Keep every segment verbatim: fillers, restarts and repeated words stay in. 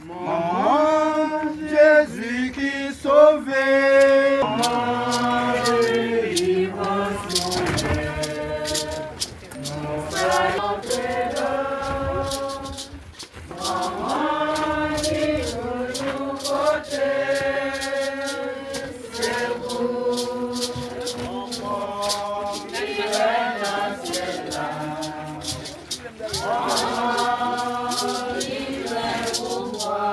Manman Jezi ki sove. Manman delivrans nou ye. Nou salye w. Manman ki toujou pote sekou. Manman ki rèn nan syèl la. Manman ki gen pouvwa.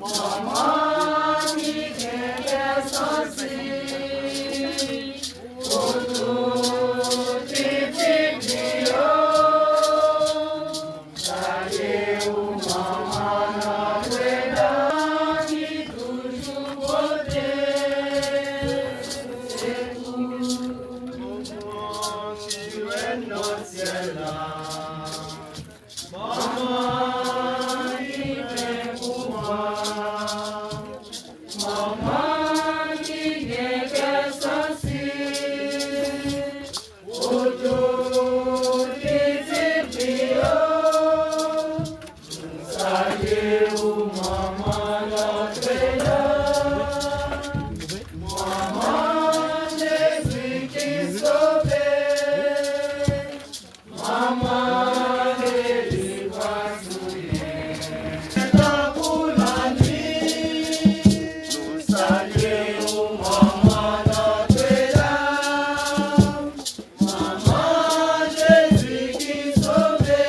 Manman ki gen kè santi pou tout pitit li yo. Salye w, manman Notre Dame, ki toujou pote sekou. Manman ki rèn nan syèl la. Manman ki gen pouvwa. Manman ki gen kè santi pou tout pitit li yo. Nou salye w, manman Notre Dame. Manman Jezi ki sove. Manman delivrans nou ye. Tankou lannwit, nou salye w, manman Notre Dame. Manman Jezi ki sove.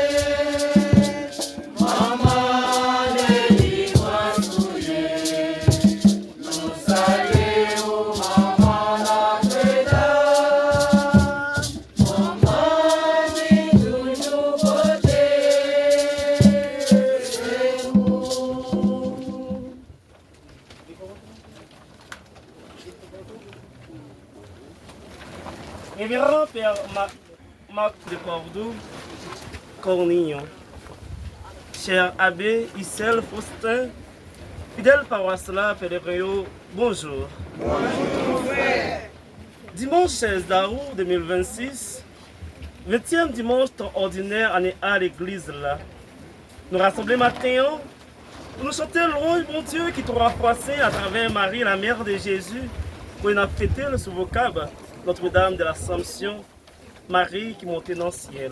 Manman delivrans nou ye. Nou salye w, manman Notre Dame. Manman ki toujou pote sekou. Révérend Père Ma- Marc de Cordoue Cornillon, chè abé Ysèl Faustin, fidèl pawas la, pèleren yo, bonjou. Bonjou, frè. Dimanch sèz dawou de mil vennsis, ventyèm dimanch tan òdinè ane A legliz la. Nou rasanble maten an pou nou chante lwanj Bondye ki twa fwa sen atravè Mari, la mère de Jésus, kote n ap fete l sou vokab Notre-Dame de l'Assomption, Mari ki monte nan syèl.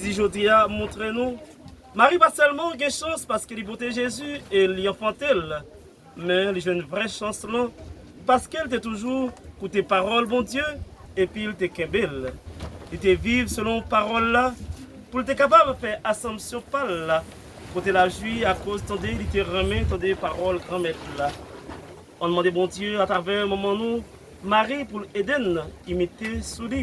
Di jodi a montre nou, Mari pa sèlman gen chans paske li pote Jezi e li anfante l, men li jwenn vrè chans lan paske l te toujou koute pawòl Bondye epi l te kenbe l. Li te viv selon pawòl la pou l te kapab fè Asanmsyon pa l la, kote l a jwi akoz tande li te renmen tande pawòl Granmèt la. Ann mande Bondye atravè manman nou, Mari, pou l ede n imite sou li,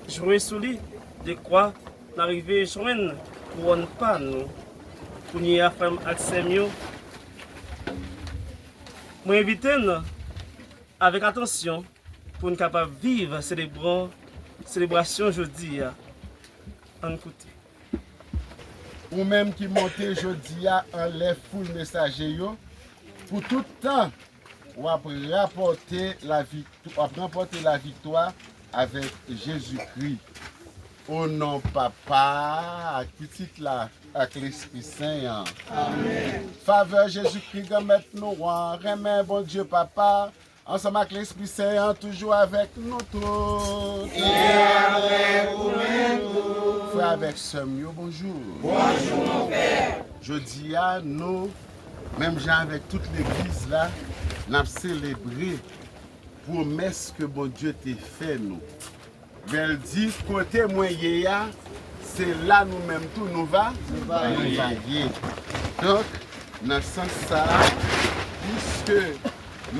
jwe sou li, dekwa n a rive jwenn kouwòn pa nou. Kounye a, frè m ak sè m yo, mwen envite n avèk atansyon pou n kapab viv selebran- selebrasyon jodi a. Ann koute. Ou menm ki monte jodi a anlè foul mesaje yo, pou tout tan, w ap rapòte lavi- w ap ranpòte laviktwa avèk Jezikri. O non Papa, ak Pitit la, ak Lespri Sen an. Amèn. Favè Jezikri, Granmèt nou an, renmen Bondye Papa, ansanm ak Lespri Sen an, toujou avèk nou tout. E avèk ou menm tou. Frè avèk sè m yo, bonjou. Bonjou, mon frè. Jodi a, nou, menm jan avèk tout legliz la, n ap selebre pwomès ke Bondye te fè nou. Lè l di, kote mwen ye a, se la nou menm tou nou va, nou va ye. Donk, nan sans sa a, piske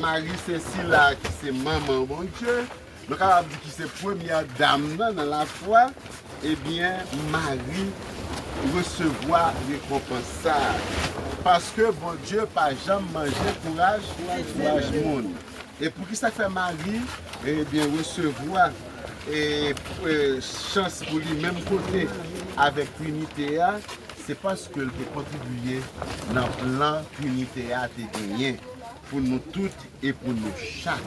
Mari se sila ki se manman Bondye, nou kapab di ki se premyè dam nan, nan lafwa, ebyen, Mari resevwa rekonpans sa a. Paske Bondye pa janm manje kouraj, kouraj moun. E poukisa fè Mari, ebyen, resevwa, e, e, chans pou li menm kote avèk Trinite a, se paske l te kontribiye nan plan Trinite a te genyen pou nou tout e pou nou chak.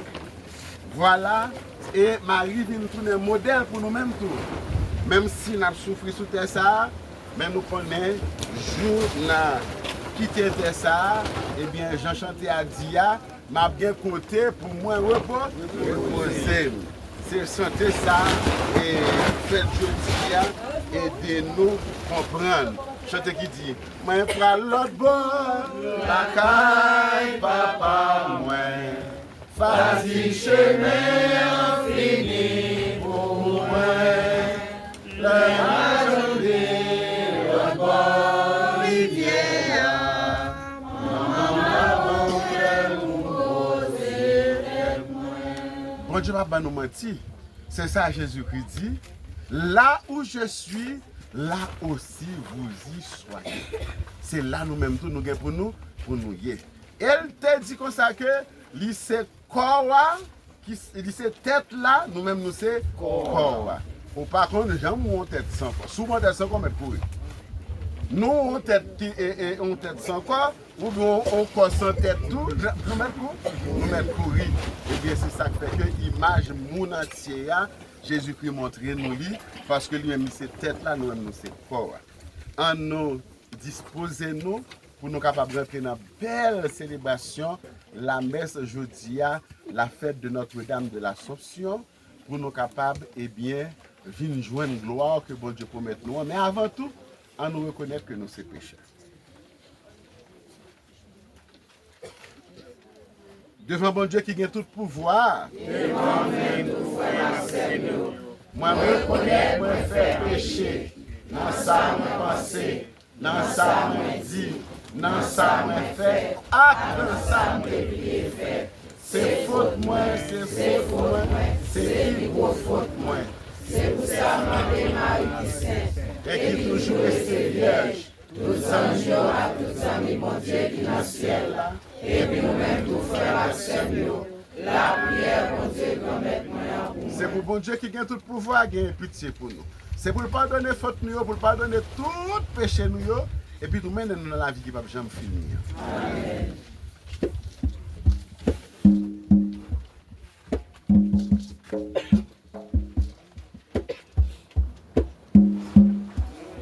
Vwala, e Mari vin tounen modèl pou nou menm tou. Menm si n ap soufri sou tè sa a, men nou konnen jou n a kite tè sa a, ebyen, jan chante a di a, m ap gen kote pou mwen repo-, repoze m. Se chante sa, e, fèt jodi a, ede nou konprann. Chante ki di, mwen pral lòt bò lakay papa mwen. Fatig chemen an fini pou mwen. Lè m a tande lòt bò rivyè a, manman m ap ban m kè pou m poze tèt mwen. Bondye p ap ban nou manti. Se sa Jezikri di, là où je suis, là aussi vous y soyez. Se la nou menm tou nou gen pou nou, pou nou ye. E l te di konsa ke li se kò a, ki s-, li se tèt la, nou menm nou se kò a. Ou pa konn janm wè yon tèt san kò. Si w wè yon tèt san kò, w mèt kouri. Nou wè yon tèt ki, e, e, yon tèt san kò, oubyen yon, yon kò san tèt tou, nou mèt kou-, nou mèt kouri. Ebyen, se sa k fè ke imaj moun antye a, Jezikri montre nou li, paske li menm li se tèt la, nou menm nou se kò a. Ann nou dispoze nou pou nou kapab rantre nan bèl selebrasyon lamès jodi a, la fête de Notre-Dame de l'Assomption, pou nou kapab, ebyen, vin jwenn glwa ke Bondye pwomèt nou an. Men avan tou, ann nou rekonèt ke nou se pechè. Devan Bondye ki gen tout pouvwa a. Devan w menm tou, frè m ak sè m yo. Mwen rekonèt mwen fè peche nan sa mwen panse, nan sa mwen di, nan sa mwen fè, ak nan sa mwen bliye fè. Se fot mwen, se fot mwen, se pi gwo fot mwen. Se pou sa m mande Mari ki sent e ki toujou rete vyèj, tout zanj yo ak tout zanmi Bondye ki nan syèl la, epi nou menm tou, frè m ak sè m yo, lapriyè Bondye Granmèt mwen an pou mwen. Se pou Bondye ki gen tout pouvwa genyen pitye pou nou. Se pou l padone fot nou yo, pou l padone tout peche nou yo, epi tou mennen nou nan lavi ki p ap janm fini an. Amèn.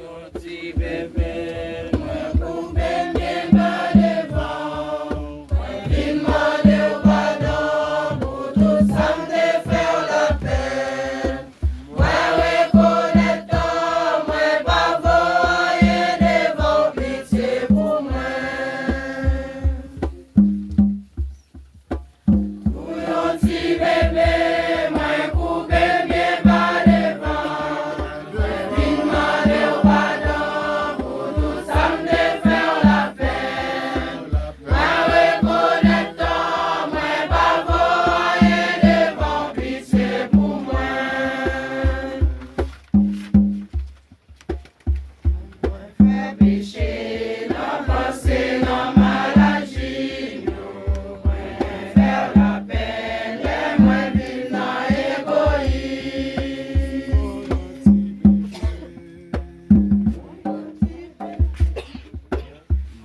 Yon ti bebe, mwen koupe m byen ba devan w. Mwen vin mande w padon pou tout sa m te fè w lapèn. Mwen rekonèt tò mwen, pa vo anyen devan w, pitye pou mwen. Pou yon ti bebe, mwen koupe m byen ba devan. Mwen vin mande w padon pou tout sa m te fè w lapèn. Mwen rekonèt tò mwen, pa vo anyen devan w, pitye pou mwen. Mwen fè peche nan panse, nan mal aji m yo. Mwen fè w lapèn lè mwen viv nan egoyis.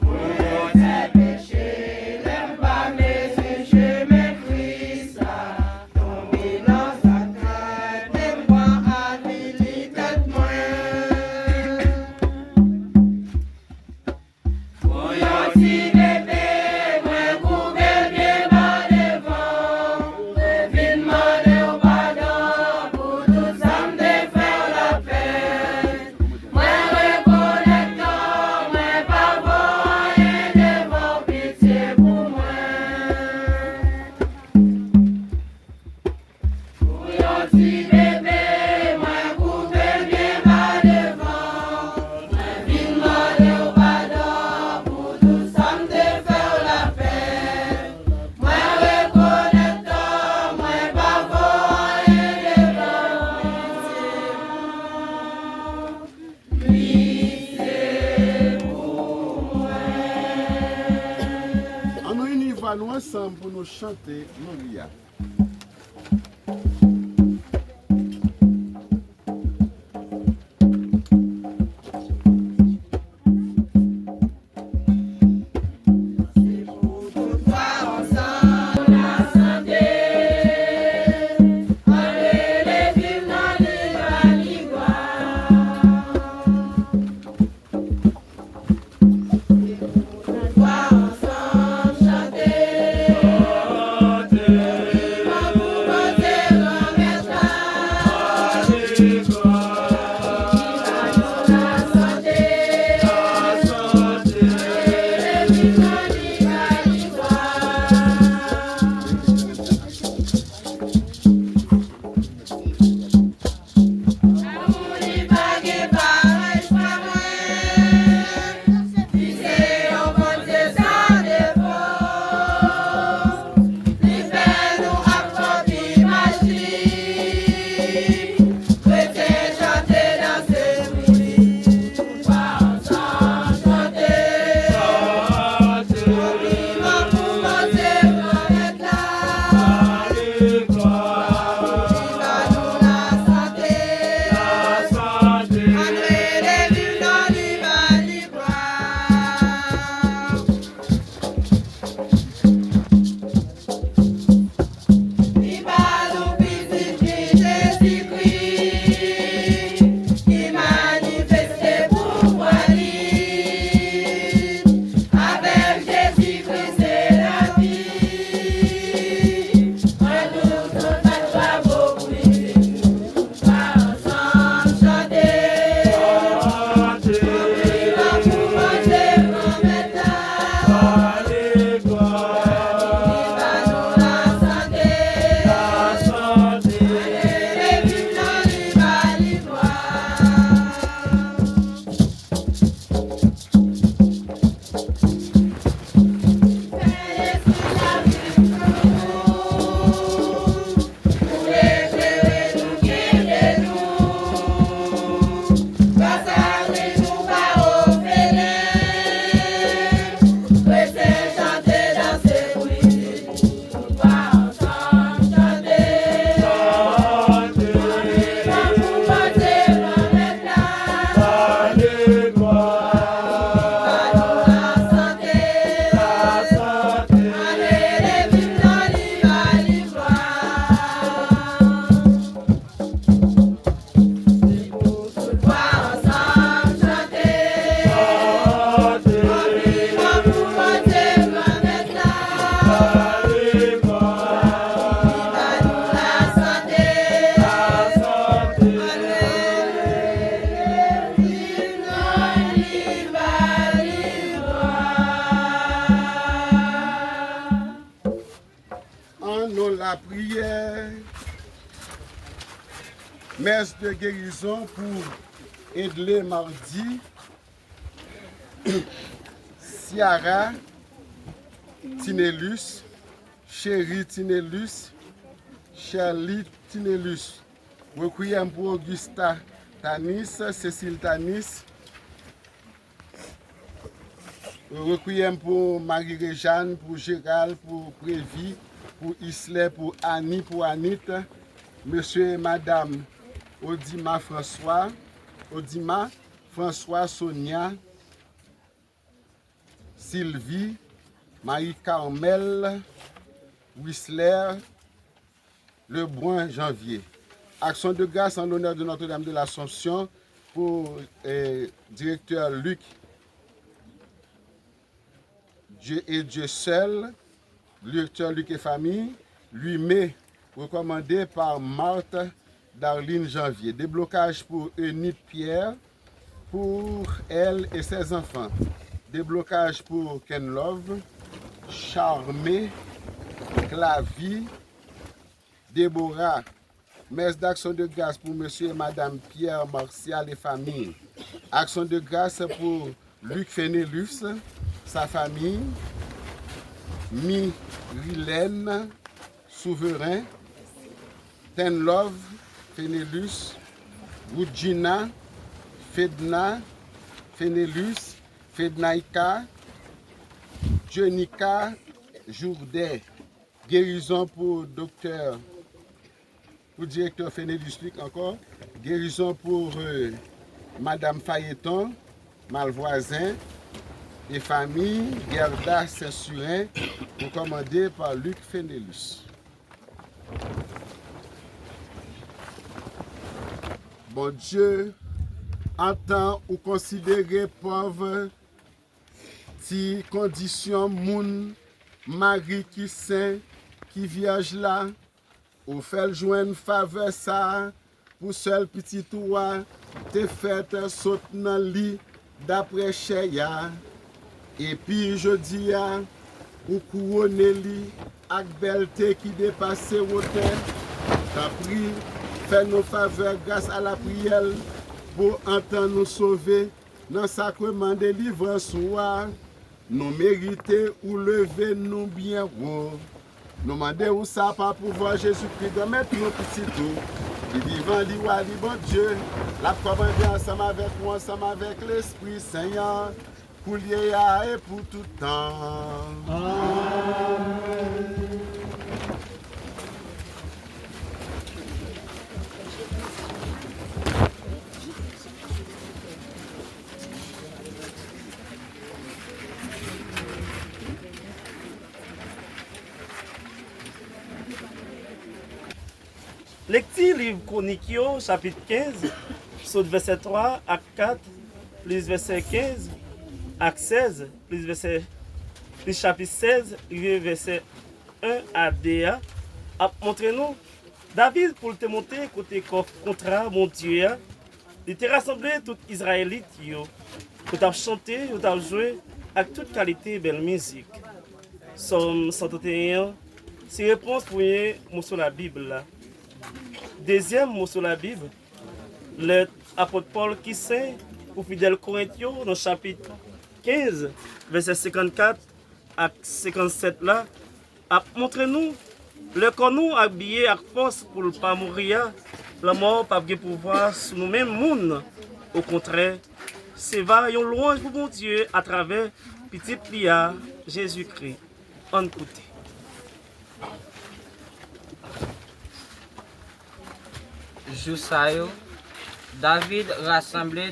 Mwen fè peche lè m pa mezi chemen Kris la. Tonbe nan sa k rete m, pran avili tèt mwen. Pou yon ti bebe, mwen koupe m byen ba devan w. Mwen vin mande w padon pou tout sa m te fè w lapèn. Mwen rekonèt tò mwen, pa vo anyen devan w, pitye pou mwen. Pou yon ti bebe, mwen koupe m byen ba devan w. Mwen vin mande w padon pou tout sa m te fè w lapèn. Mwen rekonèt tò mwen, pa vo anyen devan w. Pitye pou mwen. Ann nou ini vwa nou ansanm pou nou chante Glòria. Lapriyè, mès de gerizon pou Edley Mardi, Ciara Tinelus, Chérie Tinelus, Shirley Tinelus. Rekwiyèm pou Augusta Tanis, Cécile Tanis. Rekwiyèm pou Marie Réjane, pou Gérald, pou Prévi, pou Islè, pou Annie, pou Anit, mesye e madam Odima François, Odima François, Sonia, Sylvie, Marie Carmelle, Wisler, Lebrun Janvier. Action de grâce en l'honneur de Notre-Dame de l'Assomption pou eh, direktè Luc Dieu et Dieu seul, direktè Luc et Famille, Luimé, recommandé par Marthe Darline Janvier. Déblocage pour Eunice Pierre, pour elle et ses enfants. Déblocage pour Kenlove, Charmé, Clavi, Déborah. Mès d'action de grâce pour monsieur et madame Pierre Martial et famille. Action de grâce pour Luc Fenelus, sa fami, Mirilène Souveren, Tenlove Fenelus, Woodjina Fedna Fenelus, Fednaika Jenika Jourdain. Gerizon pou doktè pou direktè Fenelus Luc ankò. Gerizon pou eh, Madam Fayeton Malvwazen e fami, Gerda Sensiren, rekòmande pa Luc Fenelus. Bondye, antan ou konsidere pòv ti kondisyon moun Mari ki sen, ki vyèj la, ou fè l jwenn favè sa a pou sèl pitit ou a te fèt sot nan li daprè chè a. Epi jodi a, ou kouwone li ak bèlte ki depase wotè. Tanpri, fè nou favè gras a lapriyè l pou antan nou sove nan sakreman delivrans ou a. Nou merite ou leve nou byen wo. Nou mande ou sa pa pouvwa Jezikri, Granmèt nou, Pitit ou. Li vivan, li wa, li Bondye. L ap kòmande ansanm avèk ou, ansanm avèk Lespri Sen an, koulye a e pou tout tan. Amèn. Lekti liv Kwonik yo, chapit kenz, sot vèsè twa ak kat, plis vèsè kenz ak sèz, plis vèsè, plis chapit sèz, rive vèsè en a de a, ap montre nou David, pou l te monte kote kòf kontra Bondye a, li te rasanble tout Izrayelit yo. Yo t ap chante, yo t ap jwe ak tout kalite bèl mizik. Sòm san trannteyen an se repons premye moso Labib la. Dezyèm moso Labib, lèt apot Pòl ki sen pou fidèl Korent yo nan chapit kenz, vèsè senkannkat ak senkannsèt la, ap montre nou, lè kò nou abiye ak fòs pou l pa mouri a, lanmò p ap gen pouvwa sou nou menm moun. Okontrè, se va yon lwanj pou Bondye atravè Pitit li a, Jezikri. Ann koute. Jou sa yo, David rasanble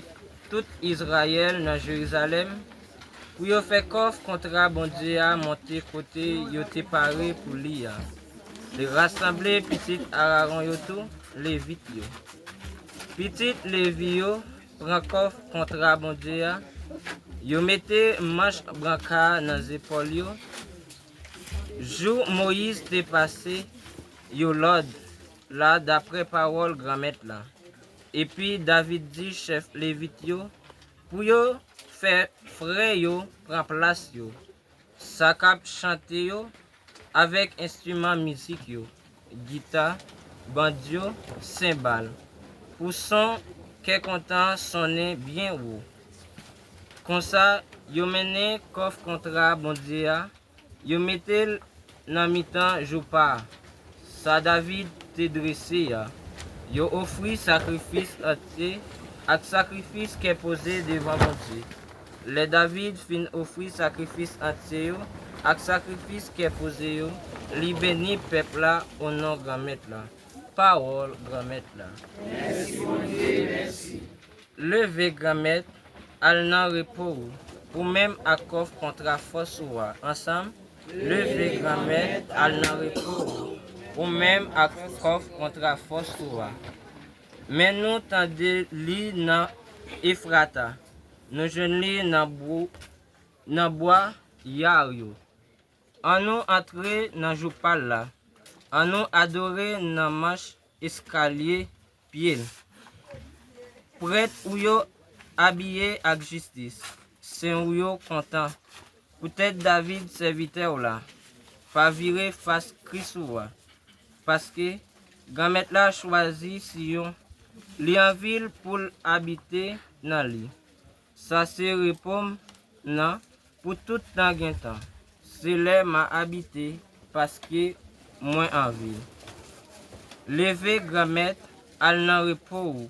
tout Izrayèl nan Jerizalèm pou yo fè kòf kontra Bondye a monte kote yo te pare pou li a. Li rasanble pitit Arawon yo tou, Levit yo. Pitit Levi yo pran kòf kontra Bondye a, yo mete manch branka a nan zepòl yo, jou Moyiz te pase yo lòd la daprè pawòl Granmèt la. Epi David di chèf Levit yo pou yo fè frè yo pran plas yo, sa k ap chante yo avèk enstriman mizik yo. gita, bandyo, senbal, pou son kè kontan sonnen byen wo. Konsa, yo mennen kòf kontra Bondye a, yo mete l nan mitan joupa a, sa David te drese a. Yo ofri sakrifis antye ak sakrifis kè poze devan Bondye. Lè David fin ofri sakrifis antye yo ak sakrifis kè poze yo, li beni pèp la o non Granmèt la. Pawòl Granmèt la. Mèsi, Bondye, mèsi. Leve, Granmèt, al nan repo w, ou menm ak kòf kontra fòs ou a ansanm. Leve, Granmèt, al nan repo w, ou menm ak kòf kontra fòs ou a. Men nou tande li nan Efrata, nou jwenn li nan bou, nan bwa yar yo. Annou antre nan jou pa l la. Annou adore nan manch eskalye pye l. Prèt ou yo abiye ak jistis, sen ou yo kontan. Poutèt David, sèvitè w la, pa vire fas Kris ou a, paske Granmèt la chwazi Siyon, li anvi l pou l abite nan li. Sa se repo m nan pou tout tan gen tan. Se lè m a abite, paske mwen anvi l. Leve, Granmèt, al nan repo w,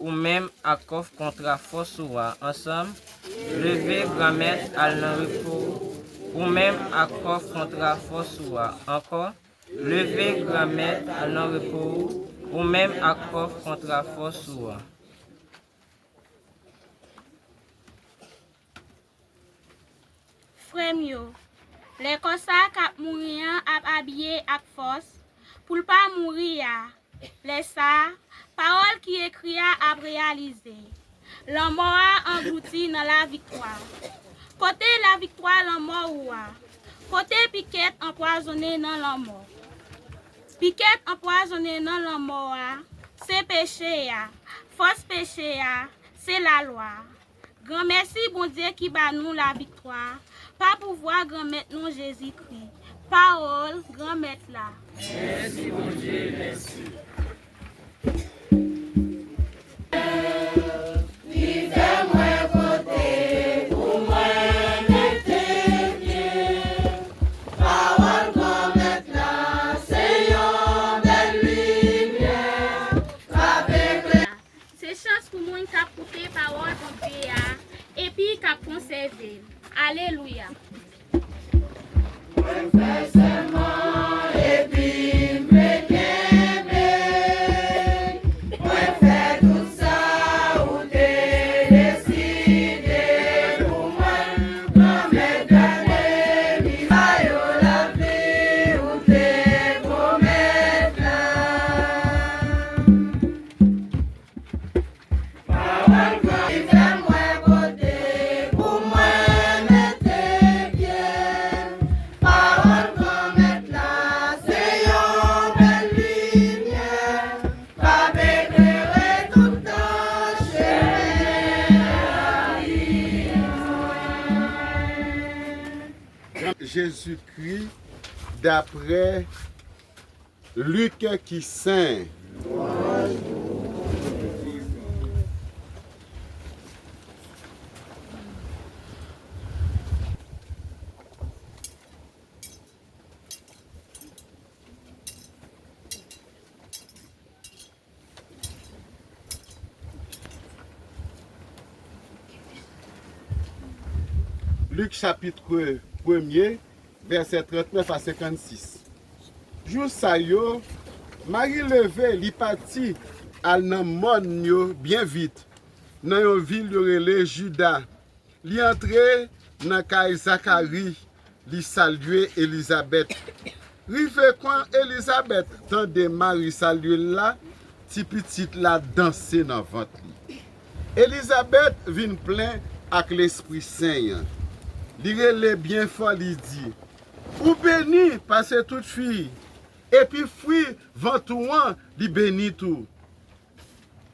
ou menm ak kòf kontra fòs ou a ansanm. Leve, Granmèt, al nan repo w, ou menm ak kòf kontra fòs ou a ankò. Leve, Granmèt, al nan repo w, ou menm ak kòf kontra fòs ou a. Frè m yo, lè kò sa a k ap mouri an ap abiye ak fòs, pou l pa mouri a, lè sa a, pawòl ki ekri a ap reyalize. Lanmò a anglouti nan laviktwa. Kote laviktwa lanmò ou a? Kote pikèt anpwazonnen nan lanmò? Pikèt anpwazonnen nan lanmò a, se peche a. Fòs peche a, se lalwa. Granmèsi Bondye ki ba nou laviktwa pa pouvwa Granmèt nou Jezikri. Pawòl Granmèt la. Mèsi Bondye, mèsi. Li fè mwen kote pou mwen mete pye. Pawòl Granmèt la se yon bèl limyè k ap eklere. Se chans pou moun k ap koute pawòl Bondye a epi k ap konsève l. Alelouya! Mwen fè sèman epi m vle kenbe. Mwen fè tout sa ou te deside pou mwen. Granmèt, gade miray lavi ou te pwomèt la. Pawòl Granmèt fè m wè kote pou mwen mete pye. Pawòl Granmèt la se yon bèl limyè k ap eklere tout tan chemen lavi mwen. Jezikri daprè Lik ki sen. Lik chapit premye, vèsè trannèf a senkannsis. Jou sa yo, Mari leve, li pati al nan mòn yo byen vit, nan yon vil yo rele Jida. Li antre nan kay Zakari, li salye Elizabèt. Rive kan Elizabèt tande Mari salye l la, ti pitit la danse nan vant li. Elizabèt vin plen ak Lespri Sen an. Li rele byen fò, li di, "Ou beni pase tout fi, epi fwi vant ou an, li beni tou."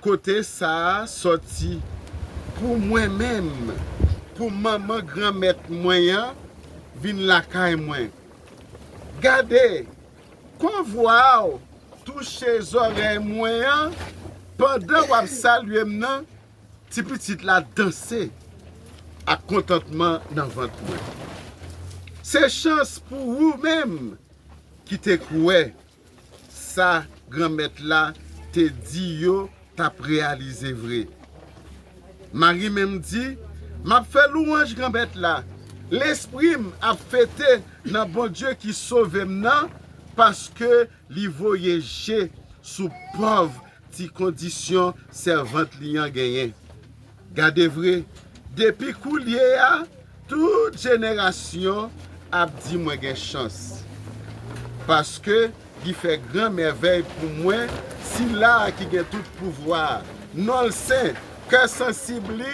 Kote sa a sòti pou mwen menm, pou manman Granmèt mwen an vin lakay mwen? Gade, kon vwa w touche zòrèy mwen an, pandan w ap salye m nan, ti pitit la danse ak kontantman nan vant mwen. Se chans pou ou menm ki te kwè sa Granmèt la te di yo t ap reyalize vre. Mari menm di, "M ap fè lwanj Granmèt la. Lespri m ap fete nan Bondye ki sove m nan, paske li voye je sou pòv ti kondisyon sèvant li an genyen." Gade vre, depi koulye a, tout jenerasyon ap di mwen gen chans. Paske li fè gran mèvèy pou mwen, sila a ki gen tout pouvwa a. Non l sen, kè sansib li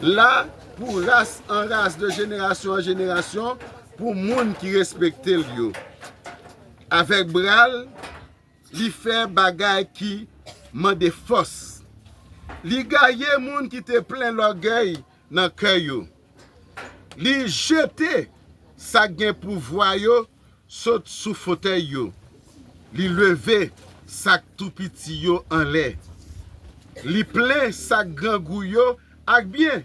la pou ras an ras, de jenerasyon an jenerasyon, pou moun ki respekte l yo. Avèk bra l, li fè bagay ki mande fòs. Li gaye moun ki te plen lògèy nan kè yo. Li jete sa k gen pouvwa yo sot sou fotèy yo. Li leve sa k tou piti yo anlè. Li plen sa k grangou yo ak byen.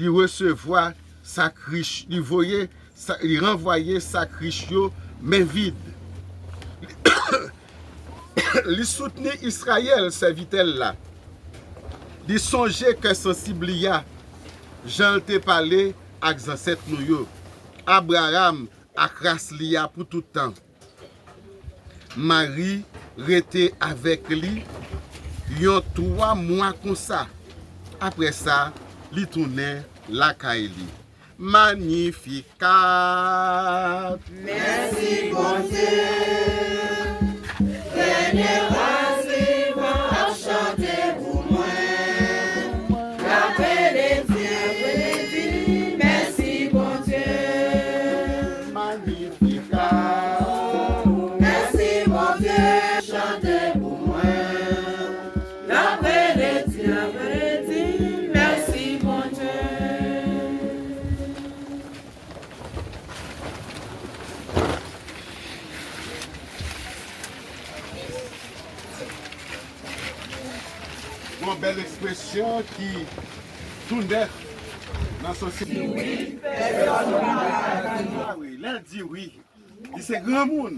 Li resevwa sa k rich, li voye sa, li ranvwaye sa k rich yo men vid. Li soutni Izrayèl, sèvitè l la. Li sonje kè sansib li a, jan l te pale ak zansèt nou yo, Abraram ak ras li a pou tout tan. Mari rete avèk li yon twa mwa konsa. Apre sa, li tounen lakay li. Magnificat! Mèsi, Bondye. Dènye rèz vivan ap chante pou mwen. L ap rele Dye, rele di, mèsi, Bondye. Magnificat. Mèsi, Bondye. Chante pou mwen. L ap rele Dye, l ap rele di, mèsi, Bondye. Yon bèl ekspresyon ki tou nèf nan sans. Di wi, pèsòn moun pa ka di non. Ah wi, lè l di wi, li se granmoun.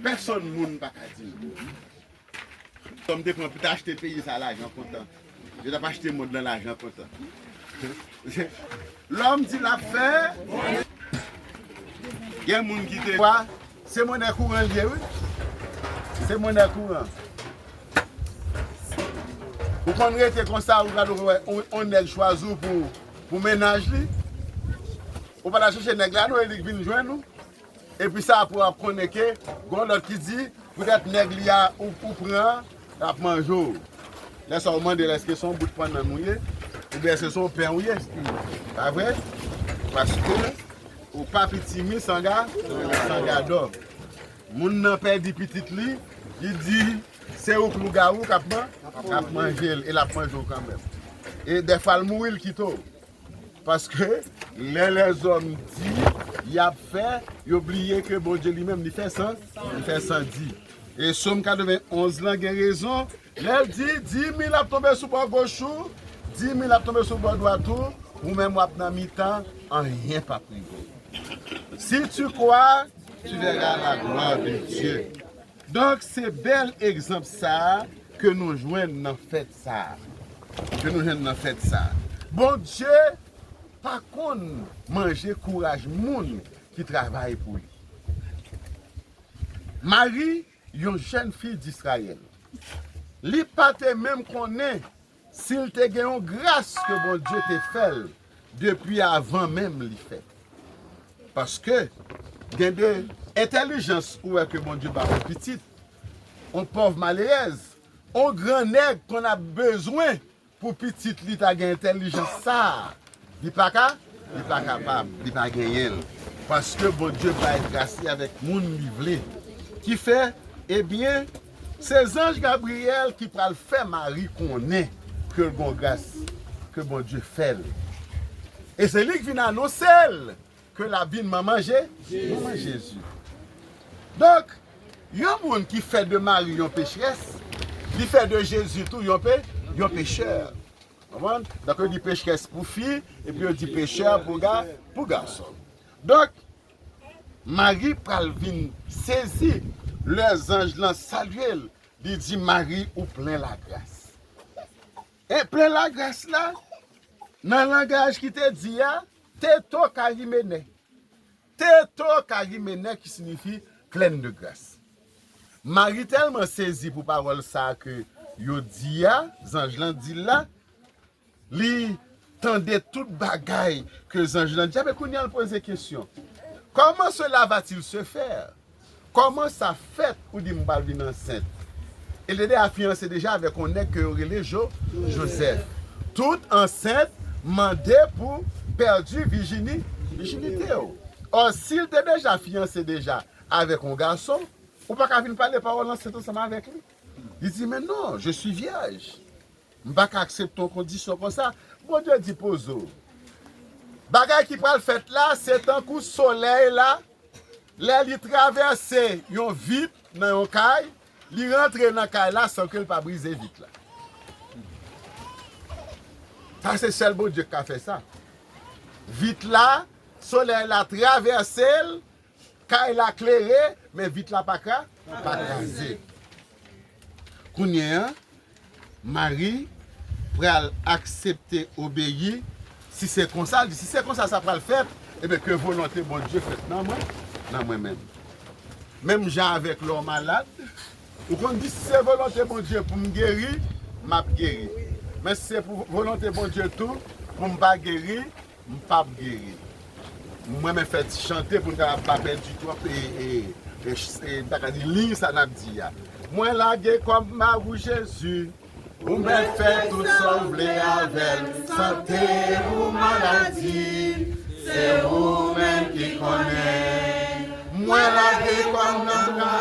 Pèsòn moun pa ka di non. Lòm te pran pou te achte peyi sa lajan kontan. Yo t ap achte mond lan lajan kontan. Lòm di l ap fè. Gen moun ki te kwa, se monnè kouran l ye, wi. Se monnè kouran. Ou konn rete konsa, ou gade, ou wè, on, on nèg chwazi w pou, pou mennaj li. Ou pa ta chèche nèg la, non, e li k vin jwenn ou. Epi sa apre w ap konnen ke gon lòt ki di, poutèt nèg li a ou, ou pran, l ap manje w. Lè sa w mande l, èske se yon bout pannann ou ye? Oubyen èske se yon pen ou ye? Pa vre? Paske ou pa pitimi san ga, san gadò. Moun nan pèdi pitit li, li di, se ou k lougawou k ap man-, k ap manje l, e l ap manje w kanmenm. E dèfwa l mouri, l kite w. Paske lè lèzòm di, y ap fè, yo bliye ke Bondye li menm, li fè san, li fè san di. E Sòm katrevenn onz lan gen rezon, lè l di, di mil ap tonbe sou bò goch ou, di mil ap tonbe sou bò dwat ou, ou menm w ap nan mitan, anyen p ap rive w. Si tu crois, tu verras la gloire de Dieu. Donk, se bèl egzanp sa a ke nou jwenn nan fèt sa a. Ke nou jwenn nan fèt sa a. Bondye pa konn manje kouraj moun ki travay pou li. Mari, yon jèn fi Dizrayèl, li pa te menm konnen si l te gen yon gras ke Bondye te fè l depi avan menm li fèt. Paske gen de entèlijans ou wè ke Bondye ba yon pitit, yon pòv malerèz, yon gran nèg konn ap bezwen pou pitit li ta gen entèlijans sa a. Li pa ka, li pa kapab, li pa genyen l. Paske Bondye bay gras li avèk moun li vle. Ki fè, ebyen, se zanj Gabriyèl ki pral fè Mari konnen ke l gon gras, ke Bondye fè l. E se li k vin anonse l ke l ap vin manman Je-, manman Jezi. Donk, Yon moun ki fè de Mari yon pecherès, li fè de Jezi tou yon pe, yon pechè. Konprann? Donk, yo di pecherès pou fi, epi yo di pechè pou ga, pou gason. Donk, Mari pral vin sezi lè zanj lan salye l, li di, Mari, ou plen lagras. E plen lagras la, nan langaj ki te di a, teto karimene. Teto karimene ki siyifi pleine de grâce. Mari tèlman sezi pou pawòl sa a ke yo di a, zanj lan di l la, li tande tout bagay ke zanj lan di a, men kounye a l poze kesyon, comment cela va-t-il se faire? Kòman sa fèt ou di m pral vin ansent? E li deja fiyanse deja avèk yon nèg ke yo rele Jo, Jozèf. Tout ansent mande pou pèdi vijini, vijinite w. Ò, si l te deja fiyanse deja avèk yon gason, ou pa ka vin pale pawòl ansent ansanm avèk li. Li di, men non, je suis vierge. M pa ka aksepte yon kondisyon konsa. Bondye di poze w. Bagay ki pral fèt la, se tankou solèy la, lè li travèse yon vit nan yon kay, li rantre nan kay la san ke l pa brize vit la. Sa se sèl Bondye ki ka fè sa. Vit la, solèy la travèse l, kay la klere, men vit la pa kra, pa kraze. Kounye a, Mari pral aksepte obeyi. Si se konsa, li di, si se konsa sa pral fèt, ebyen, ke volonte Bondye fèt nan mwen, nan mwen menm. Menm jan avèk lè w malad, ou konn di, si se volonte Bondye pou m geri, m ap geri. Men si se pou volonte Bondye tou, pou m pa geri, m p ap geri. Mwen menm fè ti chante pou n kapab pa pèdi twòp e, e, e, e, m ta ka di liy sa n ap di a. Mwen lage kò m ba ou Jezi, ou mèt fè tout sa w vle avè l, sante ou maladi, se ou menm ki konnen. Mwen lage kò m nan bra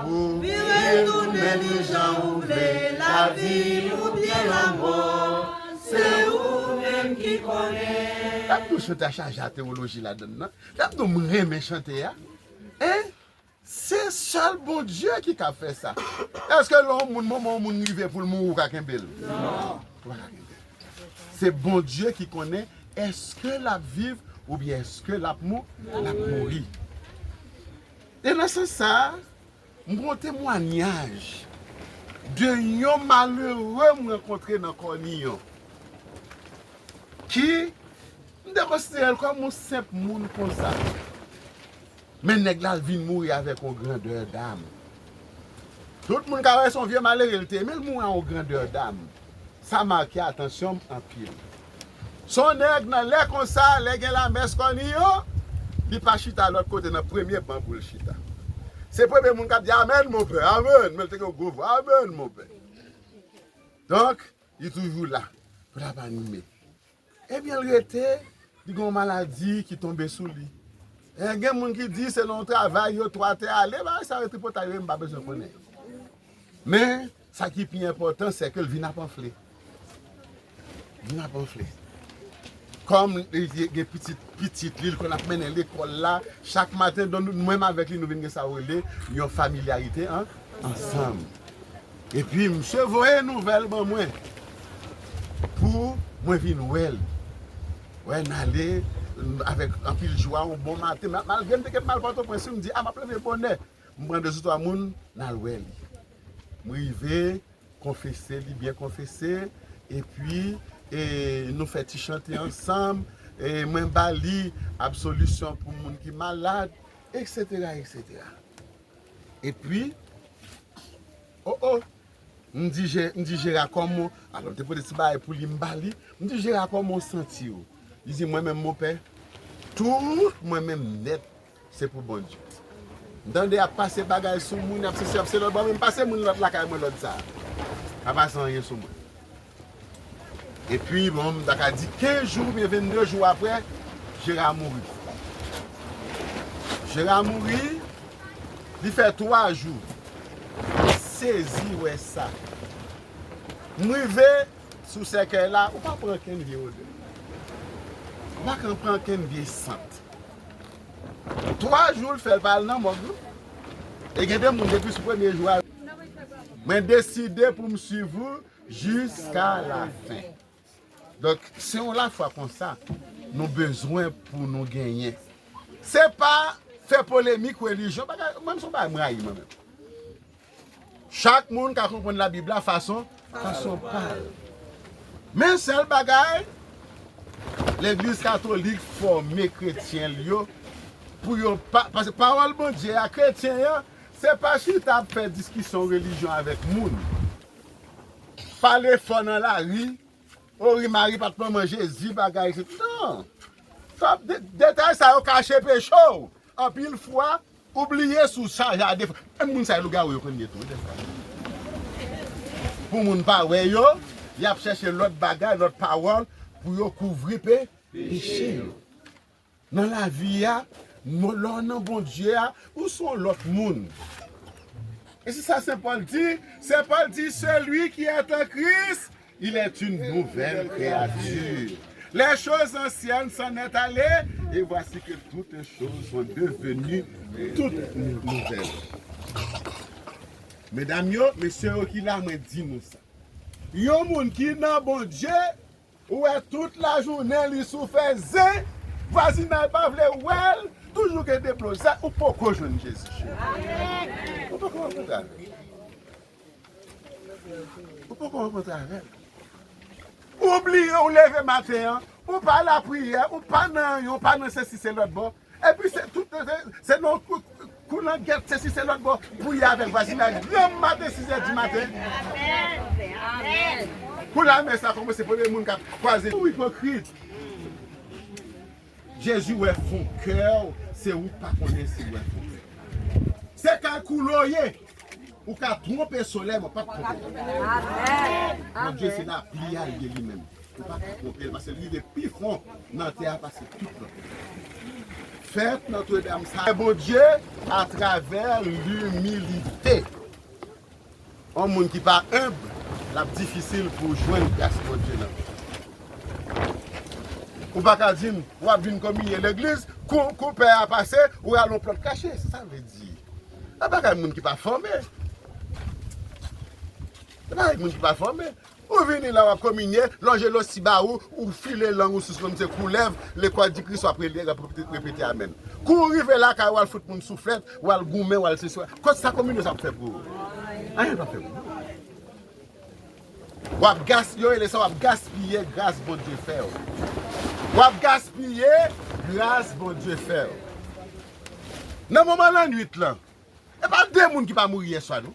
ou, vire tounen li jan ou vle, lavi oubyen lanmò. Se ou menm ki konnen. Lè m di w chante a chaje a tewoloji ladann nan. Lè m di w m renmen chante a. Hein? Se sèl Bondye ki ka fè sa. Èske lè yon moun, moman yon moun rive pou l mouri, ou ka kenbe l? Non. Ou pa ka kenbe l. Se Bondye ki konnen èske l ap viv oubyen èske l ap mou-, l ap mouri. E nan sans sa a, m gen yon temwayaj de yon malere m rankontre nan Kòniyon, ki m te konsidere l kòm yon senp moun konsa. Men nèg la vin mouri avèk yon grandè dam. Tout moun ka wè se yon vye malere l te ye, men l mouri a yon grandè dam. Sa make atansyon m anpil. Se yon nèg nan lè konsa, lè gen lamès Kòniyon, li pa chita lòt kote nan premye ban pou l chita. Se premye moun k ap di, amèn, monpè, amèn. Men l te gen yon gwo vwa, amèn, monpè. Donk, li toujou la pou l ap anime. Ebyen, l rete, li gen yon maladi ki tonbe sou li. E gen moun ki di se nan yon travay yo twò atè ale, bagay sa yo tripotay yo, m pa bezwen konnen. Men, sa ki pi enpòtan, se ke l vin ap anfle. Vin ap anfle. Kòm li gen pitit, pitit li, l konn ap mennen lekòl la, chak maten, donk, nou, mwen avèk li, nou vin gen sa yo rele yon familyarite an, ansanm. Epi, misye voye nouvèl ban mwen pou mwen vin wè l. Wè, n ale, avèk anpil jwa, yon bon maten, ma-, malgre m te ket m al Pòtoprens, m di, a, m ap leve bonè. M pran de ou twa moun, n al wè li. M rive, konfese, li byen konfese, epi, e, nou fè ti chante ansanm, e, mwen ba li absolisyon pou moun ki malad, etsetera, etsetera. Epi, o, o, m di Je-, m di Jera kòman, alò, m te pote ti bagay pou li, m ba li, m di, Jera, kòman w santi w? Li di, mwen menm, monpè, tout mwen menm nèt, se pou Bondye. M tande y ap pase bagay sou moun, y ap sesi, y ap se lòt bò, men m pase moun lòt lakay mwen lòd sa a. Pa pase anyen sou mwen. Epi, bon, m ta ka di kenz jou oubyen vennde jou apre, Jera mouri. Jera mouri, li fè twa jou. M sezi wè sa. M rive sou sèkèy la, ou pa pran kenn vye odè. Ou pa ka pran kenn vye sant. Twa jou l fè l pa al nan mòg, non. E gen de moun depi sou premye jou a, mwen deside pou m swiv ou jiska lafen. Donk, se yon lafwa konsa nou bezwen pou nou genyen. Se pa fè polemik relijyon, bagay, mwen, se yon bagay mwen rayi, mwen menm. Chak moun ka konprann Labib la fason, fason pa l. Men sèl bagay, Legliz Katolik fòme kretyen l yo pou yo pa, paske pawòl Bondye a, kretyen an, se pa chita ap fè diskisyon relijyon avèk moun. Pale fò nan lari, o wi, Mari pa t manman Jezi, bagay, etsetera. Non. Fòk de-, detay sa yo kache peche w. Anpil fwa, ou bliye si w chaje a defo. Menm moun sa yo lougawou yo konn ye tou, wi, dèfwa. Pou moun pa wè yo, y ap chèche lòt bagay, lòt pawòl pou yo kouvri pe-, peche yo. Nan lavi a, lè w nan Bondye a, ou se yon lòt moun. E se sa Sen Pòl di, Sen Pòl di, celui qui est en Christ, il est une nouvelle créature. Les choses anciennes s'en est allées, et voici que toutes choses sont devenues toutes nouvelles. Medam yo, mesye yo ki la, mwen di nou sa. Yon moun ki nan Bondye, ou wè tout lajounen li sou fè zen, vwazinay pa vle wè l, toujou gen deblozay, ou poko jwenn Jezi, cheri. Ou poko rankontre avè l. Ou poko rankontre avè l. Ou bliye ou leve maten an, ou pa lapriyè, ou pa nan anyen, ou pa nan sesi se lòt bò. Epi se tout, se, se nan kou, kou langèt, sesi se lòt bò, pou y avèk vwazinay, granm maten, sis è di maten. Kou lamè sa kòmanse, premye moun k ap kwaze, ou ipokrit. Jezi wè fon kè w, se ou k pa konnen si l wè fon kè w. Se kalkilo ye. Ou ka twonpe solèy, men w p ap twonpe Bondye. Bondye se lapli a l ye li menm. Ou pa ka twonpe l, paske l rive pi fon nan tè a pase tout lòt. Fèt Nòtredam sa, Bondye atravè limilite. Yon moun ki pa enb, l ap difisil pou w jwenn gras Bondye nan vi w. Ou pa ka di m, w ap vin kominye legliz, kou, kou pè a pase, ou al yon plòt kache. Sa sa vle di? Se bagay moun ki pa fòme. Se bagay moun ki pa fòme. Ou vini la, w ap kominye, lonje losi ba ou, ou file lang ou sou kòm se koulèv, lekwa di Kris w ap rele, w ap repete, repete amèn. Kou w rive lakay ou, w al fout moun souflèt, w al goumen, w al sesi, w al, kot sa kominyon sa ap fè pou ou? Anyen l p ap fè pou ou. W ap gas-, yo rele sa, w ap gaspiye gras Bondye fè w. W ap gaspiye gras Bondye fè w. Nan moman lannwit lan, e pa de moun ki pa mouri yèswa, non.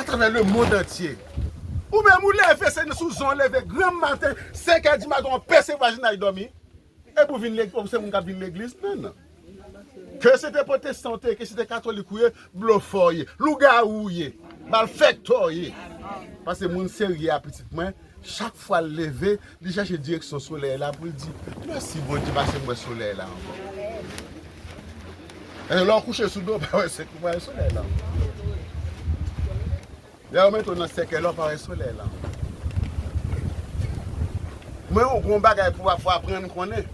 Atravè lemonn antye. Ou menm, ou leve, se sou zon w leve, granm maten, senk è di maten, w pese vwazinay dòmi. Epi w vin legliz, ou se moun k ap vin legliz? Non, non. Ke se te pwotestan w te ye, ke se te katolik ou ye, blofè w ye, lougawou w ye, malfektè w ye. Paske moun serye a, pitit mwen, chak fwa l leve, li chèche direksyon solèy la pou l di, mèsi Bondye, paske m wè solèy la ankò. E lè w kouche sou do, w pa wè se, w pa wè solèy la ankò. Lè yo mete w nan sèkèl la, w pa wè solèy la. Mwen, yon bon bagay pou w ap-, pou w aprann konnen.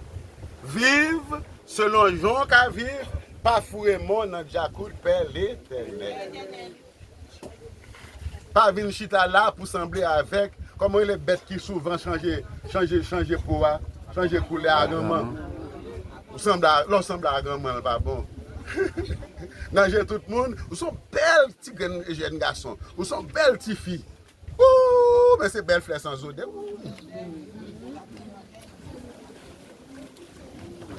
Viv selon jan w ka viv, pa foure men w nan djakout Pè Letènèl. Pa vin chita la pou sanble avèk, kòman rele bèt ki souvan chanje, chanje, chanje po a, chanje koulè a, granman. Ou sanble a, lè w sanble a granman, l pa bon. Nan je tout moun, ou se yon bèl ti grenn jèn gason. Ou se yon bèl ti fi. Ooh, men se bèl flè san zodè. Ooh.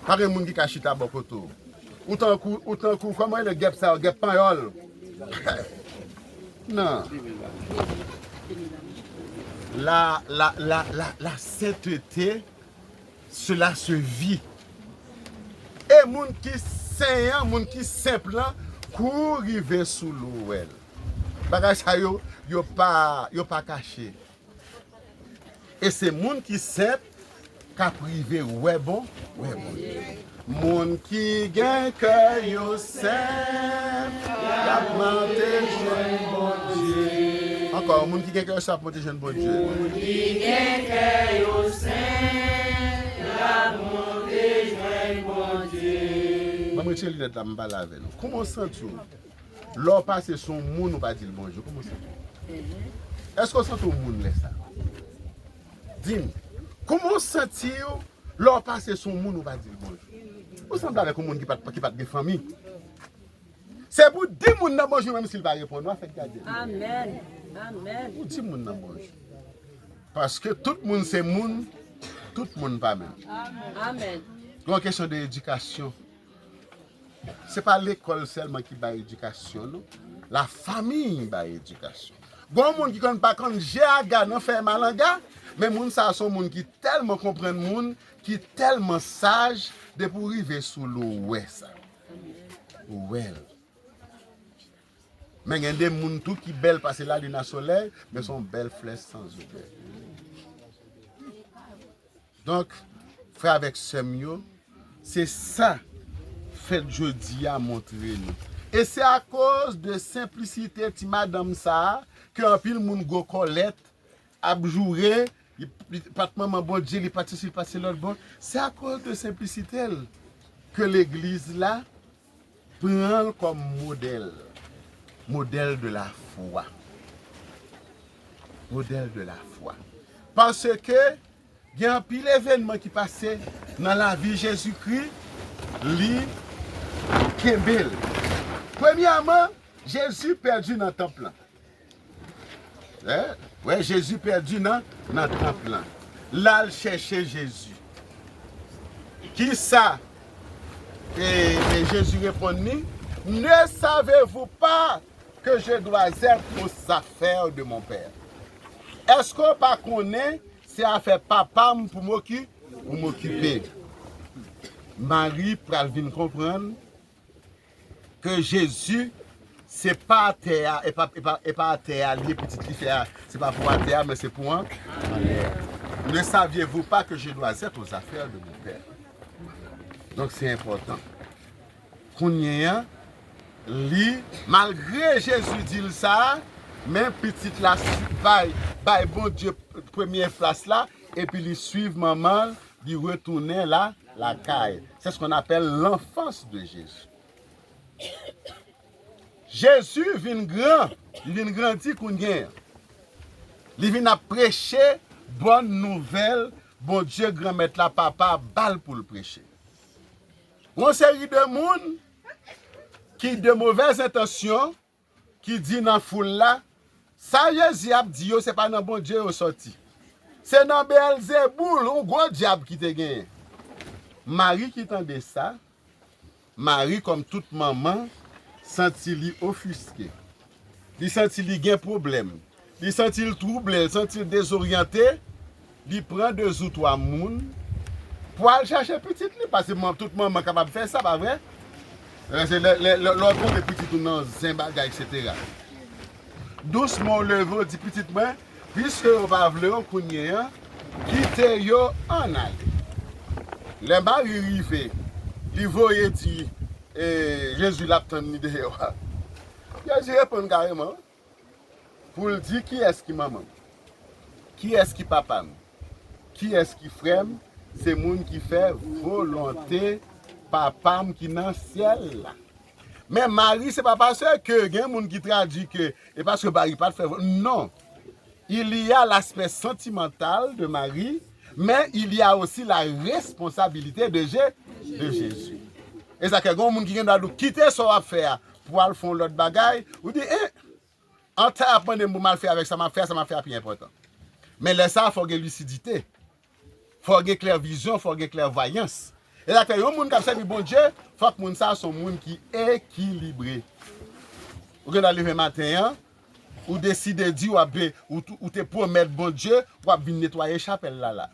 Pa gen moun ki ka chita bò kote w. Ou tankou, ou tankou, kòman rele gèp sa yo? Gèp panyòl. Non. La, la, la, la, la sainteté, cela se vit. E moun ki sen an, moun ki senp lan, kou rive sou l ou wè l. Bagay sa yo, yo pa, yo pa kache. E se moun ki senp k ap rive wè bon, wè Bondye. Moun ki gen kè yo senp, y ap monte jwenn Bondye. Ankò, moun ki gen kè yo senp ap monte jwenn Bondye. Moun ki gen kè yo senp, y ap monte jwenn Bondye. Ban m retire linèt la, m pale avè nou. Kòman w santi w? Lè w pase sou yon moun, ou pa di l bonjou, kòman w santi w? Èske w santi w moun lè sa? Di m, kòman w santi w lè w pase sou yon moun, ou pa di l bonjou? Ou sanble avèk yon moun ki pa t, ki pa t gen fanmi. Se pou w di moun nan bonjou, menm si l pa reponn ou, a fèk gade l. Amèn. Amèn. Ou di moun nan bonjou. Paske tout moun se moun, tout moun pa menm. Amèn. Gen yon kesyon de edikasyon. Se pa lekòl sèlman ki bay edikasyon, non. Lafanmi bay edikasyon. Gen yon moun ki konn pa konn je aga nan fèy malanga, men moun sa a se yon moun ki tèlman konprann moun, ki tèlman saj, depi w rive sou l ou wè sa. Ou wè l. Men gen de moun tou ki bèl pase lalin a solèy, men se yon bèl flè sanzodè. Donk, frè avèk sè m yo, se sa fèt jodi a montre nou. E se akoz de senplisite ti madanm sa a ke anpil moun gwo kòlèt ap joure, li, li pa t manman Bondye, li pa t sesi, li pa t se lòt bò. Se akoz de senplisite l ke legliz la pran l kòm modèl. Modèl de la fwa. Modèl de la fwa. Paske gen anpil evènman ki pase nan lavi Jezikri, li kenbe l. Premyèman, Jezi pèdi nan tanp lan. Wè, wè, Jezi pèdi nan, nan tanp lan. L al chèche Jezi. Kisa e, e Jezi reponn li? Ne savez-vous pas que je dois être aux affaires de mon Père? Èske w pa konnen se afè papa m pou m oki-, pou m okipe? Mari pral vin konprann ke Jezi, se pa atè a, e pa, e pa, e pa atè a li ye, pitit li fè a, se pa pou atè a, men se pou an. Ne saviez-vous pas que je dois être aux affaires de mon Père? Donk, se enpòtan. Kounye a, li, malgre Jezi di l sa, men pitit la si-, bay, bay Bondye premye plas la, epi li swiv manman l, li retounen la, lakay. C'est ce qu'on appelle l'enfance de Jésus. Jezi vin gran, li vin grandi kounye a. Li vin ap preche bòn nouvèl Bondye Granmèt la, Papa a ba l pou l preche. Yon seri de moun ki de movèz entansyon, ki di nan foul la, sa Jezi ap di yo, se pa nan Bondye yo sòti. Se nan Bèlzeboul, yon gwo dyab ki te genyen. Mari ki tande sa, Mari, kòm tout manman, santi li ofiske. Li santi li gen pwoblèm. Li santi l twouble, li santi l dezoryante. Li pran de ou twa moun pou al chache pitit li, paske man-, tout manman kapab fè sa, pa vre? Lè, lè, lè, lè, lè w twouve pitit ou nan zen bagay, etsetera. Dousman, w leve, w di, "Pitit mwen, piske yo pa vle w kounye a, kite yo ann ale." Lè Mari rive, li voye di, e, Jezi l ap tann li deyò a. Jezi reponn kareman, pou l di, "Kiyès ki manman m? Kiyès ki papa m? Kiyès ki frè m? Se moun ki fè volonte Papa m ki nan syèl la." Men Mari, se pa paske gen moun ki tradui ke e paske Mari pa t fè vo-, non. Il y a l'aspect sentimental de Marie, mais il y a aussi la responsabilité de Jé-, de Jésus. E sa ke gen moun ki gen dwa di w kite sa w ap fè a pou al fè yon lòt bagay, ou di, eh, an ta ap mande m pou m al fè avèk sa m ap fè a, sa m ap fè a pi enpòtan. Men lè sa a, fò w gen lisidite. Fò w gen klè vizyon, fò w gen klèvwayans. E sa k fè yon moun k ap sèvi Bondye, fòk moun sa a se yon moun ki ekilibre. Ou gen dwa leve maten an, ou deside di w ap, ou, ou te pwomèt Bondye w ap vin netwaye chapèl la la.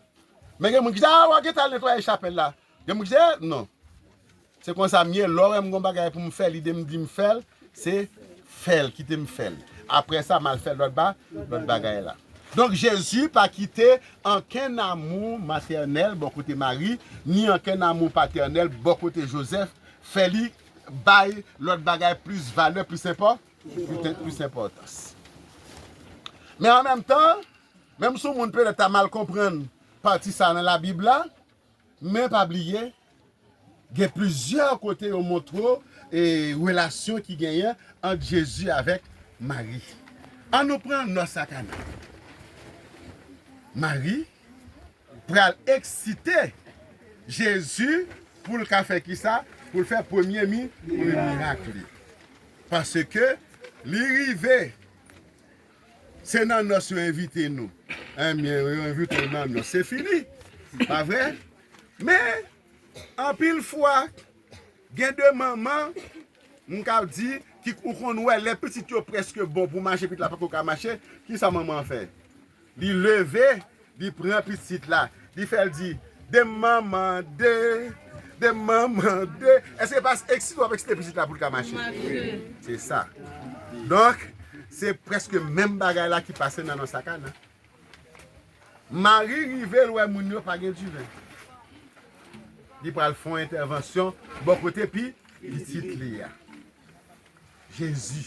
Men gen moun ki di, "A, w a gentan al netwaye chapèl la." Gen moun ki di, "Eh, non. Se konsa m ye, lè w wè m gon bagay pou m fè, lide m di m fè l, se fè l, kite m fè l. Apre sa, m al fè lòt ba-, lòt bagay la." Donk, Jezi pa kite ankenn amou matènèl bò kote Mari, ni ankenn amou patènèl bò kote Jozèf, fè li bay lòt bagay plis valè, plis enpò-, plis, plis enpòtans. Men an menm tan, menm si yon moun petèt ta mal konprann pati sa a nan Labib la, men pa bliye, Gen plizyè kote yo montre w, e, relasyon ki genyen ant Jezi avèk Mari. Ann nou pran nòs a Kana. Mari pral eksite Jezi pou l ka fè kisa? Pou l fè premye mi-, premye mirak li. Paske li rive, se nan nòs yo envite nou. Enben, yo envite w nan nòs, se fini. Pa vre? Men, anpil fwa, gen de manman, m ka di, ki ou konn wè, lè pitit yo prèske bon pou mache, pitit la pako ka mache, kisa manman an fè? Li leve, li pran pitit la, li fè l di, de manman, de, de manman, de. Èske pa eksite w ap eksite pitit la pou l ka mache? Se sa. Donk, se prèske menm bagay la ki pase nan nòs a Kana. Mari rive, l wè moun yo pa gen diven. Li pral fè yon entèvansyon bò kote pi, pitit li a. Jezi.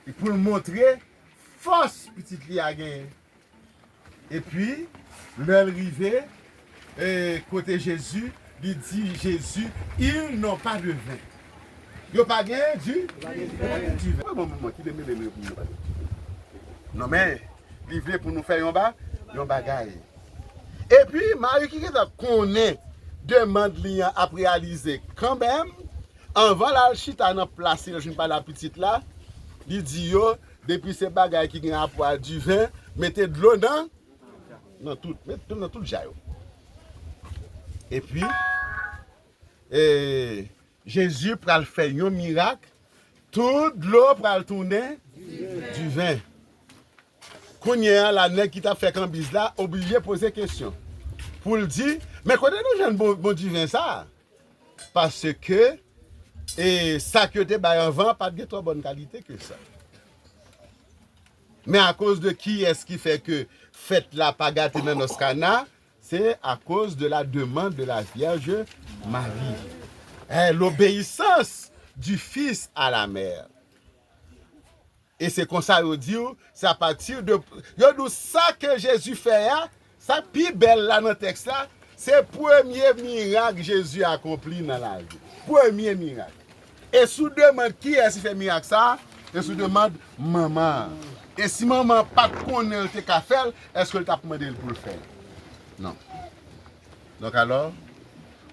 E pou l montre fòs pitit li a genyen. Epi, lè l rive, e, kote Jezi, li di Jezi, ils n'ont pas de vin. Yo pa gen di, yo pa gen diven. Bon, bon, bon, kite mele, mele pou yo pa gen diven. Non, men, li vle pou nou fè yon ba, yon bagay. Epi, Mari ki gentan konnen demann li an ap reyalize kanmenm, anvan l al chita nan plas li, l fin pale a pitit la, li di yo, depi se bagay ki gen rapò a diven, mete dlo nan, nan tout, met dlo nan tout ja yo. Epi, e, Jezi pral fè yon mirak, tout dlo pral tounen diven. Kounye a la, nèg ki t ap fè kanbiz la oblije poze kesyon pou l di, men kote nou jwenn bon, bon diven sa a? Paske, e, sa k yo te bay anvan pa t gen twò bòn kalite ke sa. Men akoz de kiyès ki fè ke fèt la pa gate nan nòs Kana? Se akoz de la demande de la Vierge Marie. Eh, l'obéissance du fils à la mère. E se konsa yo di w, se apati de, yo di w sa ke Jezi fè a, sa k pi bèl la nan tèks la, se premye mirak Jezi akonpli nan lavi. Premye mirak. E sou demann kiyès ki fè mirak sa a? E sou demann manman an. E si manman an pa t konnen l te ka fè l, èske l t ap mande l pou l fè l? Non. Donk alò,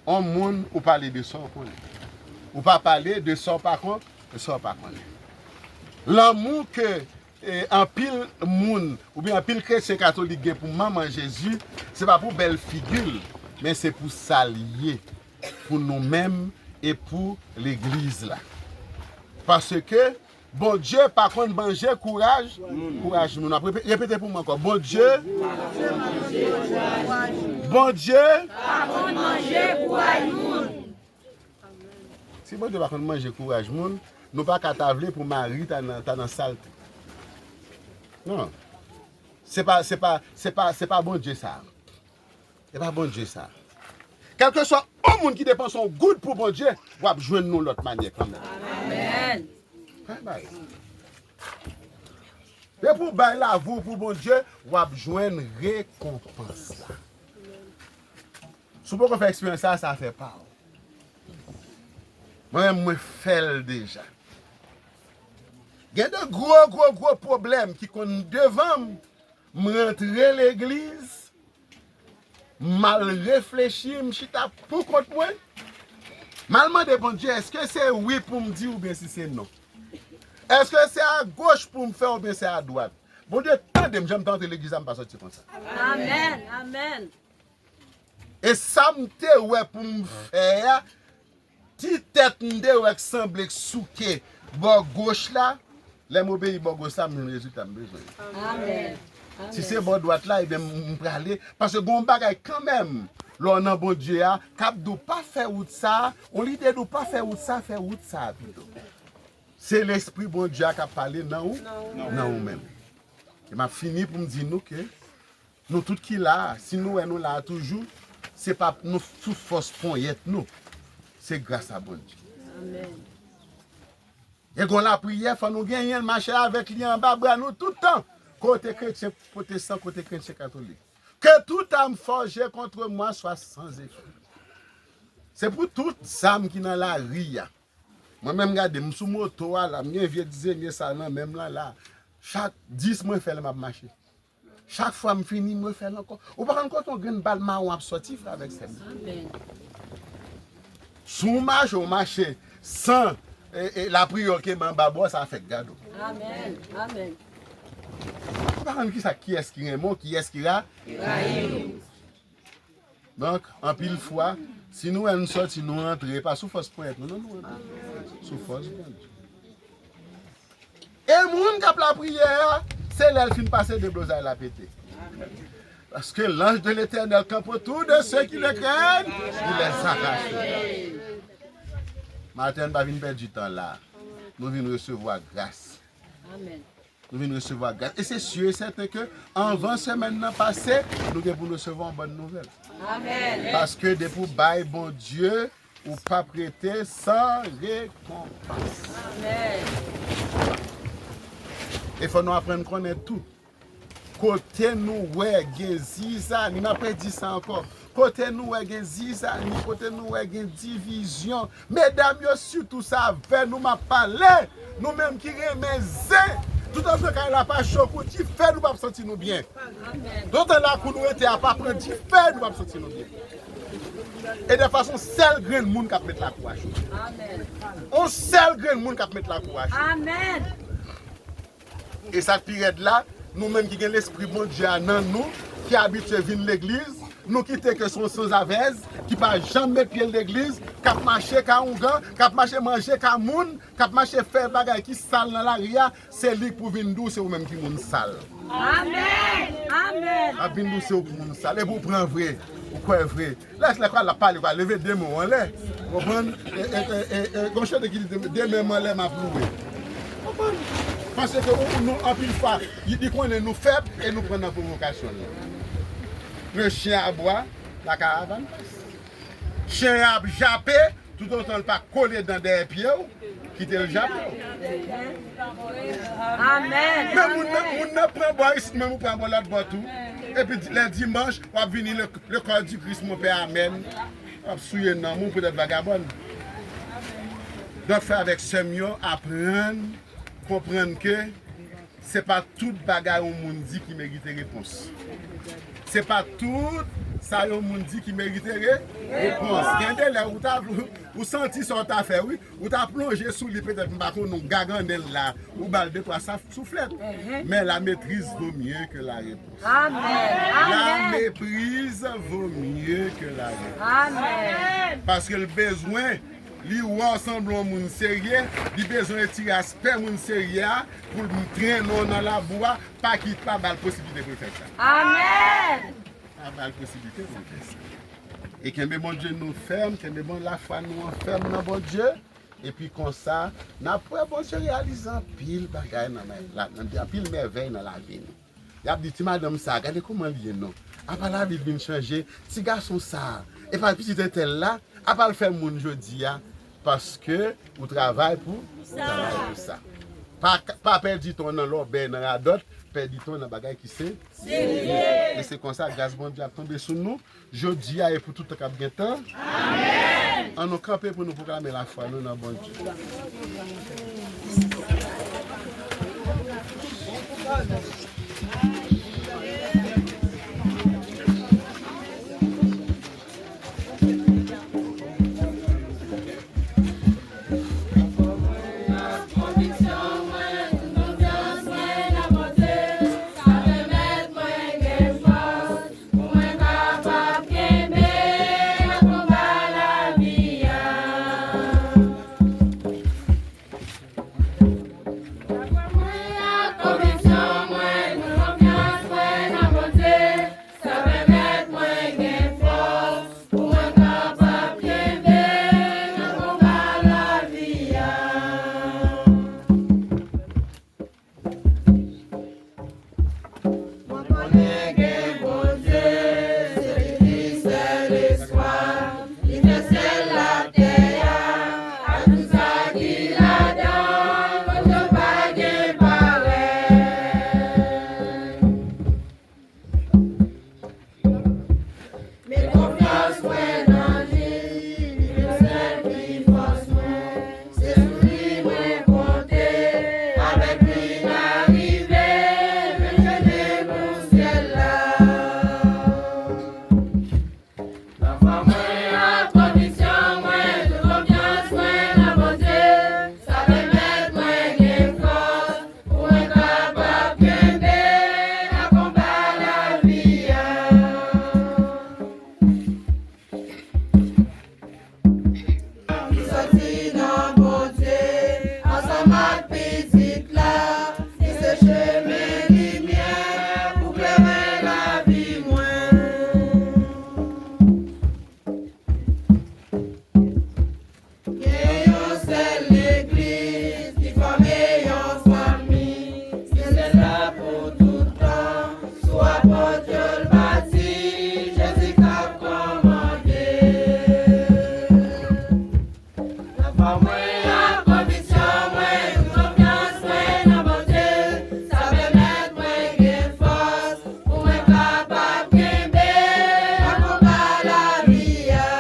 on moun ou pale de sa w konnen. Ou pa pale de sa w pa kon, de sa w pa konnen. Lanmou ke, e, anpil moun, oubyen anpil kretyen katolik gen pou manman Jezi, se pa pou bèl figi l, men se pou sa l ye, pou nou menm e pou legliz la. Paske Bondye pa konn manje kouraj, kouraj moun. Ap repe-, repete pou mwen ankò. Bondye, Bondye pa konn manje kouraj moun. Si Bondye pa konn manje kouraj moun, nou pa ka ta vle pou Mari ta nan, ta nan salte. Non. Se pa, se pa, se pa, se pa Bondye sa. E pa Bondye sa. Kèlkeswa yon moun ki depanse yon goud pou Bondye, w ap jwenn yon lòt manyè kanmenm. Amèn. Fè bay. Depi w bay lavi w pou Bondye, w ap jwenn rekonpans la. Si w poko fè eksperyans sa, sa fè pa w. Mwen menm, mwen fè l deja. Gen de gwo, gwo, gwo pwoblèm ki konn devan m, m rantre legliz, m al reflechi, m chita pou kont mwen, m al mande Bondye, èske se wi pou m di oubyen si se non? Èske se agoch pou m fè oubyen se adwat? Bondye tande m, jan m te antre legliz la, m pa sòti konsa. Amèn, amèn. E sa m te wè pou m fè a, ti tèt m te wè k sanble k souke bò goch la, lè m obeyi bò goch la, m jwenn rezilta m bezwen yo. Amèn. Si se bò dwat la, ebyen, m, m prale. Paske gen yon bagay kanmenm, lè w nan Bondye a, k ap di w pa fè wout sa a, yon lide di w pa fè wout sa a, fè wout sa a pito. Se Lespri Bondye a k ap pale nan ou, nan ou menm. E m ap fini pou m di nou ke nou tout ki la a, si nou wè nou la a toujou, se pa nou sou fòs ponyèt nou. Se gras a Bondye. Amèn. E gon lapriyè, fò nou genyen l, mache avèk li anba bra nou tout tan. Kote kretyen pwotestan, kote kretyen katolik. Que toute arme forgée contre moi soit sans effet. Se pou tout zam ki nan lari a. Mwen menm gade, m sou moto a la, m gen vye dizenye sa nan men m lan la. Chak dis mwen fè lè m ap mache. Chak fwa m fini, m refè l ankò. Ou pa konn kote yon grenn bal mawon ap sòti, frè avèk sè m. Amèn. Si w mache, w mache san e, e, lapriyè w kenbe anba bò, sa fèk gade w. Amèn. Amèn. Ou pa konn kisa, kiyès ki renmen w, kiyès ki ra. Ki rayi w. Donk, anpil fwa, si nou wè n sòti, nou rantre, e pa sou fòs ponyèt nou, non, nou rantre. Sou fòs Bondye. E moun k ap lapriyè a, se lè l fin pase deblozay la pete. Parce que l'ange de l'Éternel campe autour de ceux qui le craignent, il les arrache. Maten, n pa vin pèdi tan la. Nou vin resevwa gras. Amèn. Nou vin resevwa gras. E se si e sèten ke anvan semèn nan pase, nou gen pou n resevwa yon bòn nouvèl. Amèn. Paske depi w bay Bondye, ou p ap rete san rekonpans. Amèn. E fò nou aprann konnen tou. Kote nou wè gen zizani, m ap redi sa ankò. Kote nou wè gen zizani, kote nou wè gen divizyon. Medam yo, sitou sa avè nou m ap pale. Nou menm ki renmen zen. Toutotan kay la pa cho kou dife, nou p ap santi nou byen. Toutotan lakou nou rete a pa pran dife, nou p ap santi nou byen. E dèfwa se yon sèl grenn moun k ap met lakou a cho. Yon sèl grenn moun k ap met lakou a cho. Amèn. E sa k pi rèd la, nou menm ki gen lespri Bondye a nan nou, ki abitye vin legliz, nou kite ke se yon sanzavèz, ki pa janm met pye l legliz, k ap mache ka oungan, k ap mache manje ka moun, k ap mache fè bagay ki sal nan lari a, se li k pou vin di w se ou menm ki moun sal. Amèn! Amèn! L ap vin di w se ou ki moun sal. Epi w pran vre, ou kwè vre. Lè, lè kwa l ap pale, kwa leve de men w anlè. Konprann? E, e, e, e, e, gon chante ki di, de men m anlè, m ap louwe. Konprann? Paske ou, nou, anpil fwa, li, li konnen nou fèb e nou pran nan pwovokasyon l. Men chen a bwa, la karavàn pase. Chen an ap jape, toutotan l pa kole dan dèyè pye w, kite l jape w. Amèn. Men moun nan, moun nan pran bò isit, men ou pran bò lòt bò tou. Epi di- lè dimanch, w ap vini le, le corps du Christ, mon père, amèn. W ap souye nanm ou, petèt vagabòn. Donk, frè avèk sè m yo, aprann konprann ke se pa tout bagay yon moun di ki merite repons. Se pa tout sa yon moun di ki merite re, repons. Gen de lè ou ta, ou santi sa w ta fè, wi. Ou ta plonje sou li, petèt, m pa konnen, w gagannen l la, ou ba l de twa saf- souflèt. Men la maîtrise vaut mieux que la réponse. Amèn. La méprise vaut mieux que la réponse. Amèn. Paske l bezwen, li wè w sanble yon moun serye, li bezwen retire aspè moun serye a pou l trennen w nan labou a, pa kit, pa ba l posiblite pou l fè sa. Amèn. Pa ba l posiblite pou l fè sa. E kenbe Bondye nou fèm, kenbe bon lafwa nou an fèm nan Bondye. Epi konsa, n ap wè Bondye reyalize anpil bagay nan, nan, nan, anpil mèvèy nan lavi nou. Y ap di, "Ti madanm sa a, gade kòman l ye non. Apa lavi l vin chanje? Ti gason sa a, epa pitit entèl la, apa l fè moun jodi a?" Paske ou travay pou, ou travay pou sa. Pa, pa pèdi tan w nan lòbèy, nan radòt, pèdi tan w nan bagay ki se, serye. E se konsa, gras Bondye ap tonbe sou nou. Jodi a e pou tout tan k ap gen tan. Amèn. Ann nou kanpe pou nou pwoklame lafwa nou nan Bondye. Pou mwen kapab kenbe nan konba lavi a. Mwen ak konviksyon mwen, konfyans mwen nan Bondye. Mwen ak konviksyon mwen, konfyans mwen nan Bondye, sa pèmèt mwen gen fòs pou mwen kapab kenbe ak konba lavi a.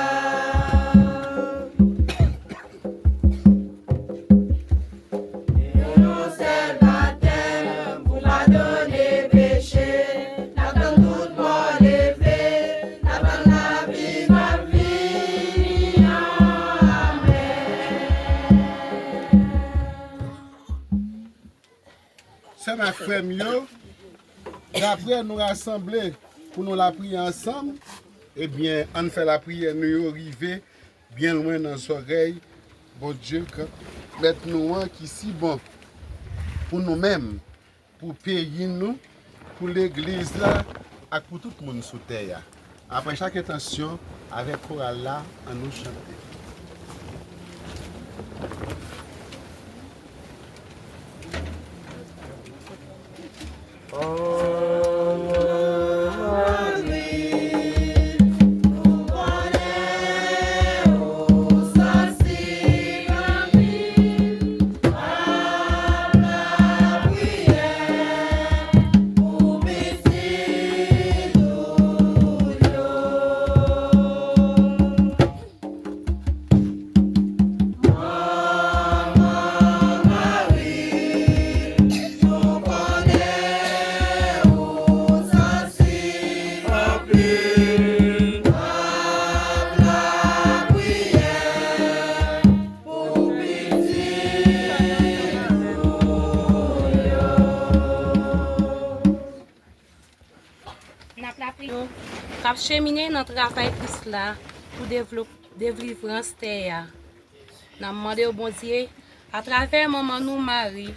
Yon sèl batèm pou padone peche, n ap tann tout mò leve, n ap tann lavi k ap vini an. Amèn. Sè m ak frè m yo, daprè nou rasanble pou nou lapriyè ansanm, ebyen, ann fè lapriyè nou yo rive byen lwen nan zòrèy Bondye, Granmèt nou an, ki si bon pou nou menm, pou peyi nou, pou legliz la, ak pou tout moun sou tè a. Apre chak entansyon, avèk koral la, ann nou chante. N ap lapriyè k ap chemine nan travay Kris la pou devlop-, delivrans tè a. N ap mande w, Bondye, atravè manman nou Mari,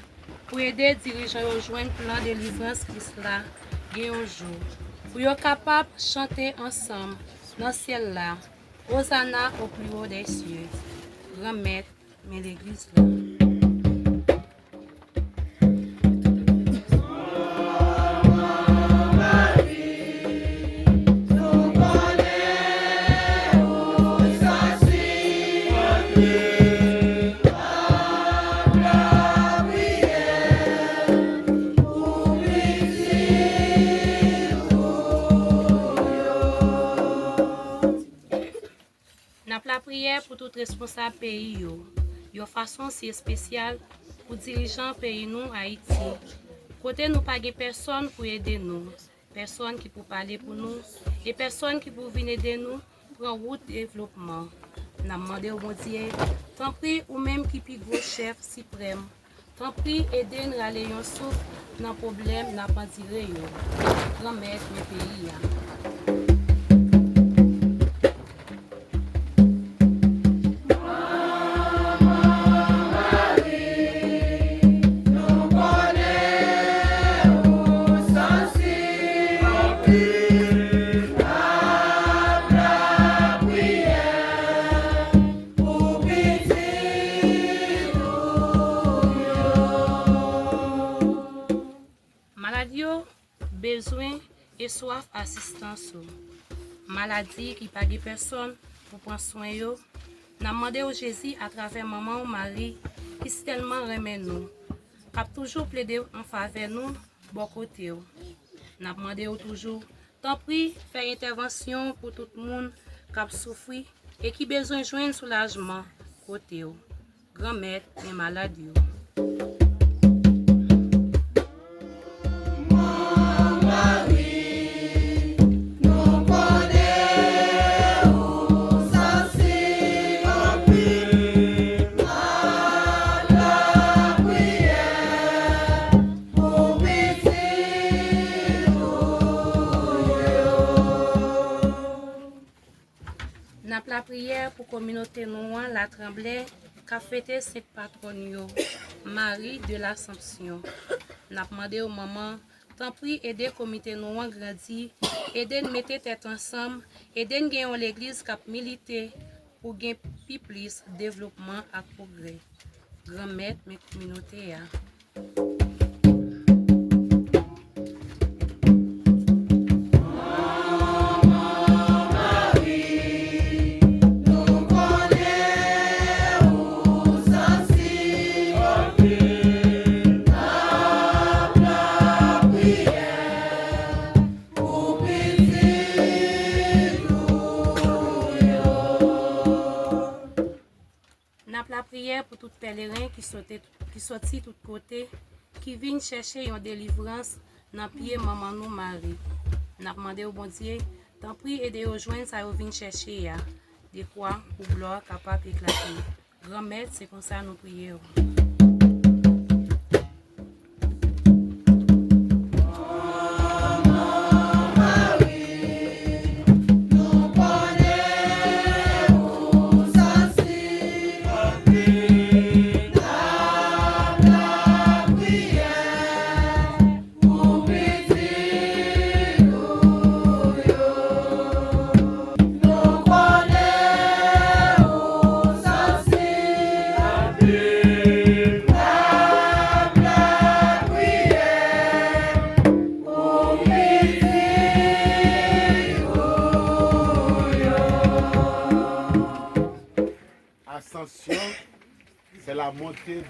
pou ede dirijan yo jwenn plan delivrans Kris la gen yon jou, pou yo kapab chante ansanm nan syèl la, Hosanna au plus haut des cieux. Granmèt, men legliz la. N ap lapriyè pou tout responsab peyi yo, yon fason si espesyal pou dirijan peyi nou, Ayiti, kote nou pa gen pèsòn pou ede nou, pèsòn ki pou pale pou nou, e pèsòn ki pou vin ede nou pran wout devlopman. N ap mande w, Bondye, tanpri, ou menm ki pi gwo chèf siprèm, tanpri, ede n rale yon souf nan pwoblèm n ap andire yo. Granmèt, men peyi a. Malad yo bezwen e swaf asistans ou. Maladi ki pa gen pèsòn pou pran swen yo, n ap mande w, Jezi, atravè manman w, Mari, ki si tèlman renmen nou, k ap toujou plede an favè nou bò kote w. N ap mande w toujou, tanpri, fè entèvansyon pou tout moun k ap soufri e ki bezwen jwenn soulajman kote w. Granmèt, men malad yo. N ap lapriyè pou kominote nou an, Latranblè, k ap fete Sent Patwòn yo, Marie de l'Assomption. N ap mande w, Manman, tanpri ede komite nou an grandi, ede n mete tèt ansanm, ede n gen yon legliz k ap milite pou gen pi plis devlopman ak pwogrè. Granmèt, men kominote a. N ap lapriyè pou tout pèleren ki sote, ki soti tout kote, ki vin chèche yon delivrans nan pye manman nou Mari. N ap mande w, Bondye, tanpri ede yo jwenn sa yo vin chèche a, dekwa pou glwa kapab eklate. Granmèt, se konsa nou priye w. Ascension, c'est la montée du